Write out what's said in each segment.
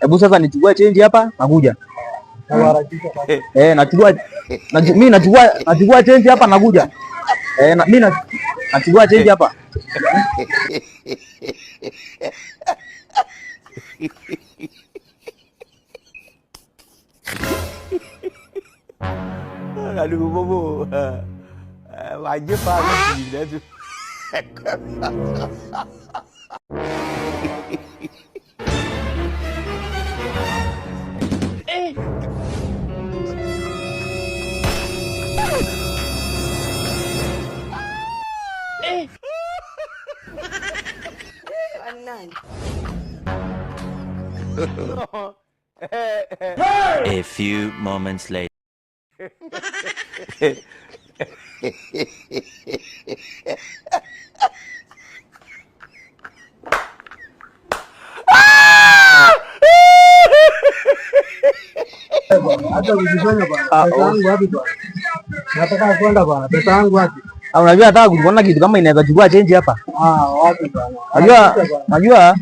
Hebu sasa nichukue change hapa, nakuja. Na uharakishe basi. Eh, nachukua mimi nachukua change hapa, nakuja. Eh, mimi nachukua change hapa. Aduh, bobo. Wajib banget. A few moments later. Hata kujifanya bwana. Ah, Pesa yangu wapi bwana? Nataka kwenda bwana. Pesa yangu wapi? Ah, unajua nataka kuona kitu kama inaweza chukua change hapa. Ah, wapi bwana? Unajua Harakisha bwana. unajua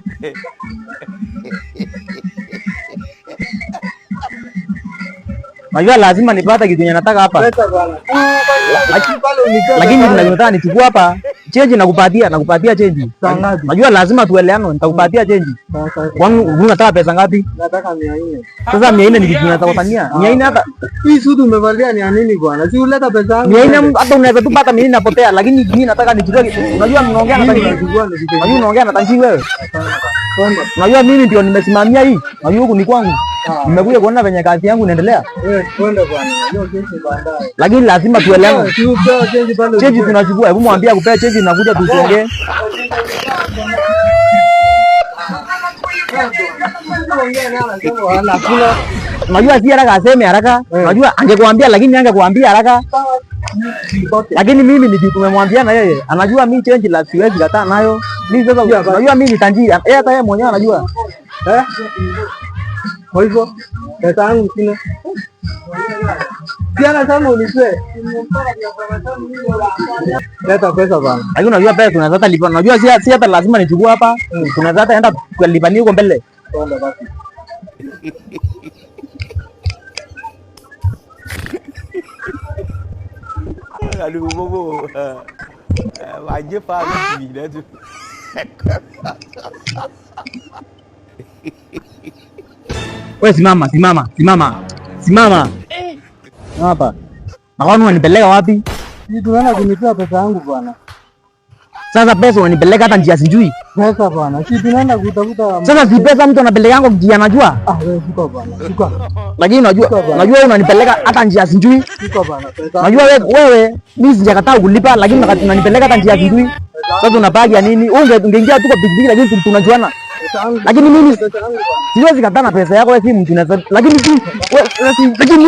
Unajua lazima nipate kitu yenye nataka hapa. Pesa bwana. Pale unikaa. Lakini ninachotaka nichukue hapa change, nakupatia change. Saa ngapi? Unajua lazima tueleane, nitakupatia change. Sasa Kwani unataka pesa ngapi? nataka 400. Sasa 400 ni kitu nataka kufanyia. 400 hata Hii suti umevalia ni ya nini bwana? Si uleta pesa yangu. 400 hata unaweza tu pata 400 napotea, lakini mimi nataka nichukue kitu. Unajua mnaongea na Mimi tanji. nachukua ni kitu. Unajua unaongea na tanji wewe. Kwenda. Unajua mimi ndio nimesimamia hii. Unajua huku ni kwangu. Nimekuja kuona venye kazi yangu inaendelea. Wewe kwenda bwana. Hiyo kesi baadaye. Lakini lazima tuelewane. Si upewe change pale. Change tunachukua. Hebu mwambie akupea change, nakuja tusiongee. Unajua si haraka aseme haraka. Unajua angekuambia, lakini angekuambia haraka. Lakini mimi ni kitu tumemwambia na yeye. Anajua mimi change la siwezi kataa nayo. Mimi sasa unajua mimi ni tajiri. Yeye hata yeye mwenyewe anajua. Eh? Kwa hivyo pesa yangu sina. Si anasema unipe. Leta pesa bwana. Lakini unajua pesa tunaweza hata lipa. Unajua si hata lazima nichukue hapa. Tunaweza hata enda kulipania huko mbele. Kwenda basi. Aduh, bobo. Wajib banget. Wewe simama, simama, simama. Simama. Hapa. Na kwani unanipeleka wapi? Si tunaenda kunipea pesa yangu bwana. Sasa pesa unanipeleka hata njia sijui. Pesa bwana. Si tunaenda kutafuta. Sasa si pesa mtu anapeleka yangu njia anajua. Ah, wewe shuka bwana. Shuka. Lakini unajua unanipeleka hata njia sijui. Shuka bwana. Pesa. Unajua wewe mimi sijakataa kulipa, lakini unanipeleka hata njia sijui. Sasa unabaki ya nini? Ungeingia tu kwa pikipiki, lakini tunajuana. Pesa yangu. Lakini mimi Pesa yangu bwana. siwezi kataa na pesa yako, wewe si mtu unaweza, lakini si wewe si lakini